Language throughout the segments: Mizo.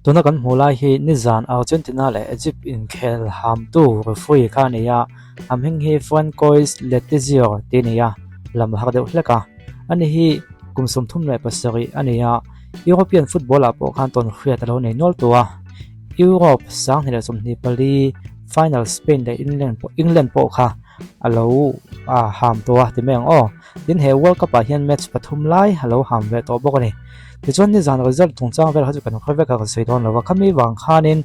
Tuna kan hmuh lai hi nizan Argentina leh Egypt inkhel hamtu referee kha a ni a, a hming hi Francois Letexier tih a ni a, lam har deuh hlek a. Ani hi kum 37 a ni a, European football ah pawh khan tawn hriat a lo nei nual tawh a. Europe 2024 final Spain leh England pawh England pawh kha a lo ham tawh a ti mai ang aw. Tin he World Cup ah hian match pathum lai a lo ham ve tawh bawk a ni. Tichuan nizan result chungchang vel kha chu kan hre vek a kan sawi dawn lo va, khami vang khanin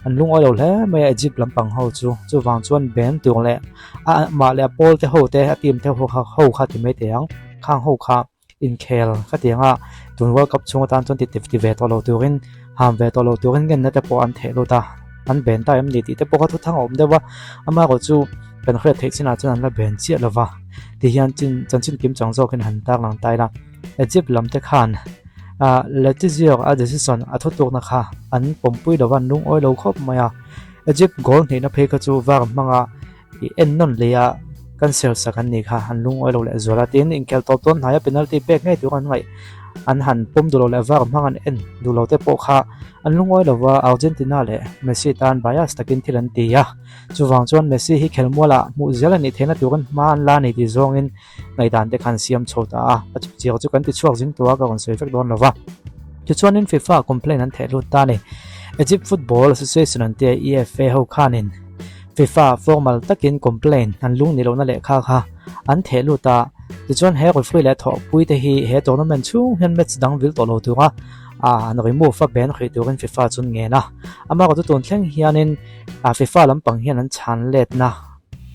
an lungawi lo hle mai a Egypt lampang ho chu. Chuvang chuan ben tur leh a mah leh a pawl te ho te a team te ho kha ho kha ti mai thei ang khang ho kha inkhel ka ti ang a tun World Cup chhung atan chuan ti ti ve tawh lo turin ham ve tawh lo turin ngenna te pawh an theh lut a an ben ta em ni tih te pawh kha thuthang a awm deuh a amaherawh chu kan hriat theih chinah chuan an la ben chiah lo va tihian chin chanchin kim chang zawkin han tarlang ta ila Egypt lam te khan ah Letizio a decision a thutlukna kha an pawmpui lo va an lungawi lo khawp mai a Egypt goal hnihna phei kha chu var hmanga I en nawn leh a, kan ser sak an nih kha, an lungawi lo leh zual a, tin inkhel tawp dawn hnaia penalty pek ngei tur an ngaih an han pawm duh lo leh var hmang an en duh lo te pawh kha an lungawi lo va, Argentina leh Messi tan bias takin thil an ti a, chuvang chuan Messi hi khelmualah hmuh zel a nih theihna turin hma an la ni tih zawngin ngaihdan te kha an siam chho ta a, a chipchiar chu kan ti chhuak zing tawh a ka rawn sawi vek dawn lo va. Tichuanin FIFA complaint an theh lut ta a ni. Egypt Football Association an tia EFA ho khanin FIFA formal takin complaint an lung ni lohna lehkha kha an theh lut a, tichuan he referee leh thawhpui te hi he tournament chhung hian match dang vil tawh lo tura an remove a ban hrih turin FIFA chu an ngen a. Amaherawhchu tun thleng hianin FIFA lampang hian an chhan letna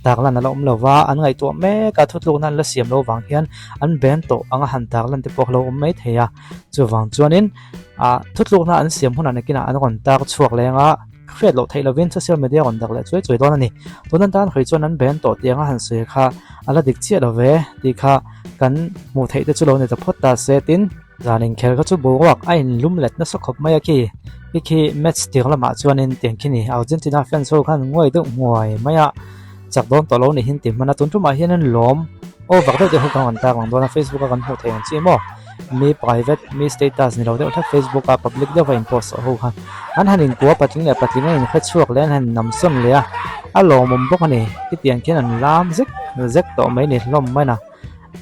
tarlan a la awm lo va, an ngaihtuah mek a, thutlukna an la siam loh vang hian an ban tawh anga han tarlan te pawh a lo awm mai thei a, chuvang chuanin thutlukna an siam hunah nakinah an rawn tar chhuak leng a, hriat loh theih lovin social media rawn dak leh chuai chuai dawn a ni. Tuna tan hrui chuan an ban tawh tih anga han sawi kha a la dik chiah lo ve tih kha kan hmuh theih te chu lo ni ta phawt ta se tin zan inkhel kha chu boruak a inlum let nasa khawp mai a khi khi khi match tir lamah chuanin tiang khi ni Argentina fans ho khan nguai deuh nguai mai a chak dawn tawh lo ni hin ti hman a tun tumah hian an lawm over deuh deuh ho kan rawn tar ang dawn a Facebook a kan hmuh theih ang chi maw mi private mi status ni lo deuh hlek Facebook a public deuh a in post ho kha an han inkua patling leh patling a inhre chhuak leh an han namsawn leh a a lawmawm bawk a ni hetiang khian an lam zek zek tawh mai ni hlawm mai na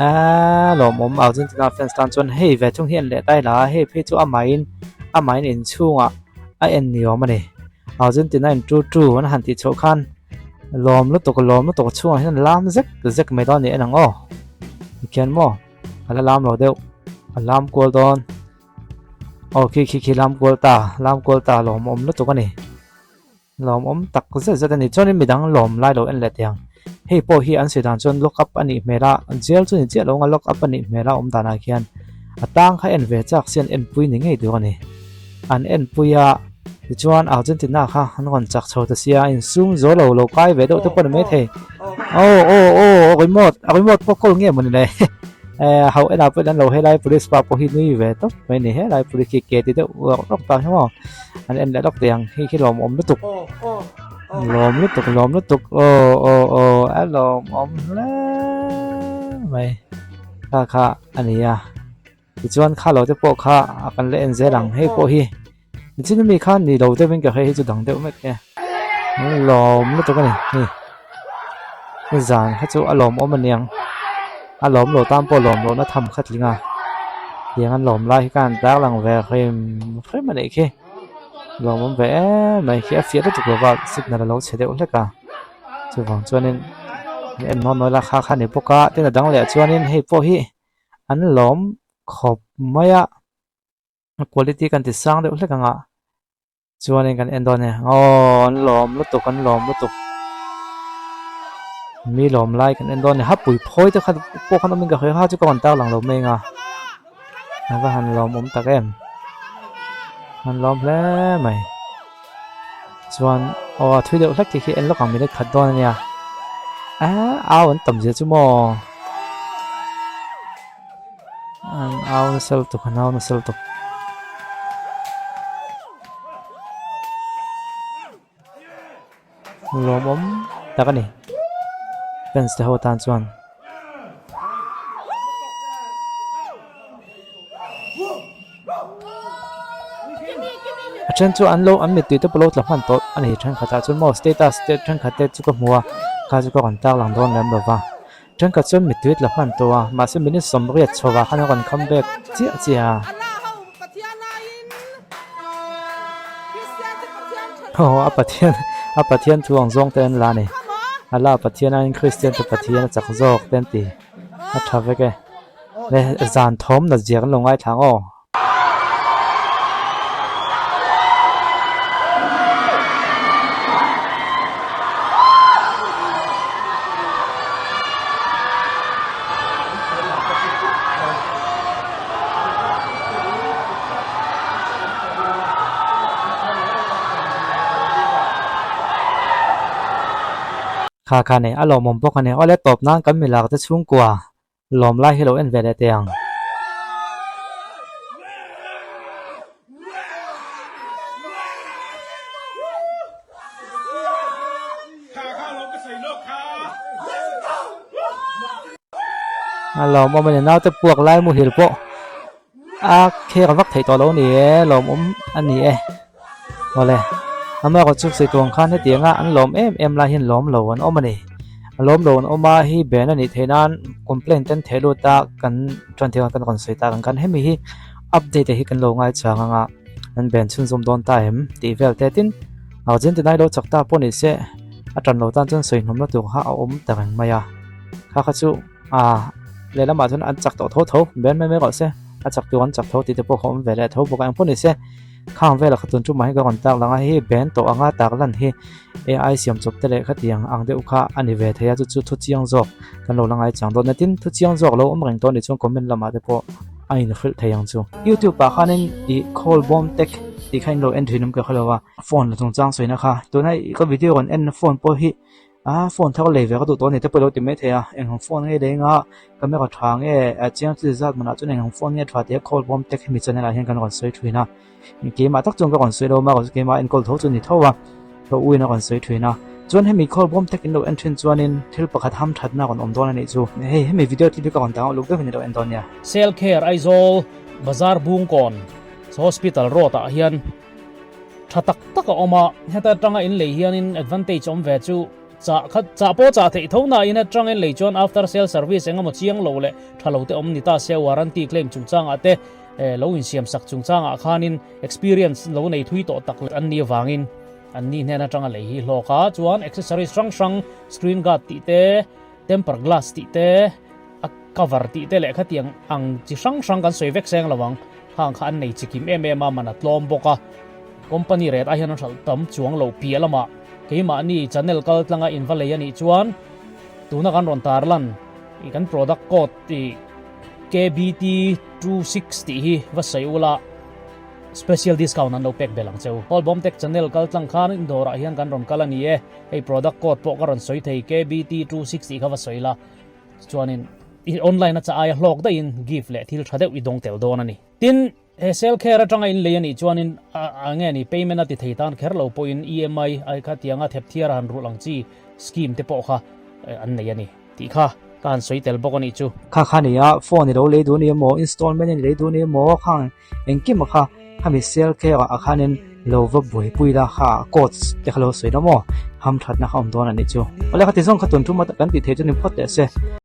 aaa lawmawm Argentina fans tan chuan hei ve thung hi an leh tai la a hei phei chu amahin amahin inchhungah a en ni awm a ni Argentina in two two an han tih chhoh khan lawm lutuk lawm lutuk chhungah hian lam zek zek mai dawn a ni en ang aw tikhian maw a la lam lo deuh a lam kual dawn aw khi khi khi lam kual ta lam kual ta lawmawm lutuk a ni lawmawm tak zet zet a ni chuanin midang lawm lai lo en leh teh ang hei pawh hi an sawi dan chuan lock up a nih hmel a jail chu ni chiah lo ang a lock up a nih hmel a awm danah khian a tang kha en ve chak sian enpui ni ngei tur a ni an enpui a tichuan Argentina kha an rawn chak chho ta sia insum zo lo lo kai ve deuh te pawh a ni maithei aw aw aw remote a remote pawh kawl nge mawni le eh ho enah pawh an lo helai police pa pawh hi nui ve tawp mai ni helai police khi ke ti deuh rawk rawk tak hi maw an en leh lawk teh ang hei khi lawmawm lutuk lawm lutuk lawm lutuk aw aw aw a lawmawm hle mai kha kha a ni a. Tichuan kha lo te pawh kha a kan la en zel ang hei pawh hi nichin ami khan ni lo deuhin ka hre hi chu dang deuh mek e lawm lutuk a ni hei ni zan kha chu a lawmawm a niang a lawm lo tan pawh lawm lohna tham kha tling a tiang an lawm lai hi khan tar lang ve hrim hrim a nih khi lawmawm ve em mai khi a fiah lutuk lova signal a lo chhe deuh hlek a chuvang chuanin en nawn nawi la kha kha a ni bawk a tin a dang leh chuanin hei pawh hi. an lawm khawp mai a quality kan ti sang deuh hlek ang a chuanin kan en dawn a ni aw an lawm lutuk an lawm lutuk mi lawm lai kan en dawn a ni hapui phawi te kha pawh khan awmin ka hria kha chu ka rawn tar lang lo mai ang a a va han lawm awm tak em an lawm hle mai chuan aw a thui deuh hlek khi khi en lawk ang minute khat dawn a nia ah au an tam zia chu maw. An au nasa lutuk an au nasa lutuk. Lawmawm tak a ni fans te ho tan chuan. A then chu an lo an mittui te pawh lo tla hman tawh a ni thenkhatah chuan maw status te thenkhat te chu ka hmu a kha chu ka rawn tar lang dawn lem lo va thenkhat chuan mittui tla hman tawh a mahse minute sawmriat chho ah khan a rawn come back chiah chiah a. Aw a Pathian a Pathian thu ang zawng te an la a ni Allah Pathian aiin Kristian te Pathian a chak zawk te an ti a tha vek e le zan thawm nat zia kan lo ngaithla ang aw. Kha kha nei a lawmawm bawk a ni. Awle tawp nan kan milak te chhungkua lawm lai hi lo en ve leh teh ang. A lawmawm a ni naute puak lai muhil pawh a khek vak theih tawh lo a ni e lawmawm a ni e awle amaherawhchu chu sawi tuang khan hetianga an lawm em em lai hian lawm lo an awm a ni a lawm lo an awm a hei ben a nih theih nan complaint te an theh lut a kan chuan thil kan rawn sawi tak ang khan hemi hi update hi kan lo ngaichang ang a an ben chhunzawm dawn ta em tih vel te tin Argentina hi lo chak ta pawh ni se a tan lo tan chuan sawi hnawmna tur kha a awm ta reng mai a kha kha chu ah lehlamah chuan an chak tawh tho tho ben mai mai rawh se a chak tur an chak tho tih te pawh kha awm ve leh tho bawk a engpawh ni se khang velah kha tun tumah hi ka rawn tak lang a hei ben tawh anga tak lan hi ai siam chawp te leh khatiang ang deuh kha a ni ve thei a chu chu thu chiang zawk kan lo la ngai chang dawn a tin thu chiang zawk lo awm reng tawh a nih chuan comment lamah te pawh a inhrilh thei ang chu. Youtube ah khanin ih call bawm tek tih kha in lo en thin awm ka hrelo a phone la chungchang sawina kha tuna ka video rawn en na phone pawh hi ah phone thar lei ve ka duh tawh a ni te pawh i lo ti mai thei a eng ang phone nge lei anga camera tha nge a chiang chi zat manah chuan eng ang phone nge tha tih a call bawm tek hemi channel ah hian kan rawn sawi thin a keimah tak chuan ka rawn sawi lo a keimah enkawl tho chu a ni tho a ka u in a rawn sawi thin a chuan hemi call bawm tek in lo en thin chuanin thil pakhat ham thatna a rawn awm dawn a nih chu hei hemi video clip hi ka rawn dah ang uluk deuhin i lo en dawn nia. Selkher Aizawl Bazar Bungkawn Hospital Road ah hian tha tak tak a awm a, heta atanga in lei hianin advantage awm ve chu chah kha chah pawh chah theih tho nain atanga in lei chuan after sale service eng emaw chiang lo leh tha lo te awm ni ta se warranty claim chungchangah te eh lo insiam sak chungchangah khanin experience lo nei thui tawh tak an nih avangin an ni hnen atanga lei hi hlawk a, chuan accessories hrang hrang screen guard tih te temper glass tih te a cover tih te leh khatiang ang chi hrang hrang kan sawi vek seng lo ang khang kha an nei chi kim em em a man a tlawm bawk a company rate ah hian an hralh tam chuang lo piah lamah keimahni channel kal tlanga in va lei a nih chuan tuna kan rawn tar lan ih kan product code ih KBT 26 tih hi va sawi ula special discount an lo pek belh ang cheu Hall Bomb Tech channel kal tlang khan indawr ah hian kan rawn kal a ni e hei product code pawh ka rawn sawi thei KBT 26 tih kha va sawi la. Chuanin i online a cha aia hlawk daihin gift leh thil tha deuh i dawng tel dawn a ni. Tin, he sale care atanga in lei a nih chuanin a nge ni payment a ti thei tan kher lo pawhin EMI ai kha tianga thep thiar a han rulh ang chi scheme te pawh kha an nei a ni tih kha ka han sawi tel bawk a nih chu. Kha kha nia phone i lo lei duh a ni emaw installment in lei duh a ni emaw khang engkim a kha khami sale care ah khanin lo va buaipui la kha codes te kha lo sawi la maw hamthatna kha awm dawn a nih chu. Awle khati zawng kha tun tum a kan tih theih chu ni phawt teh se.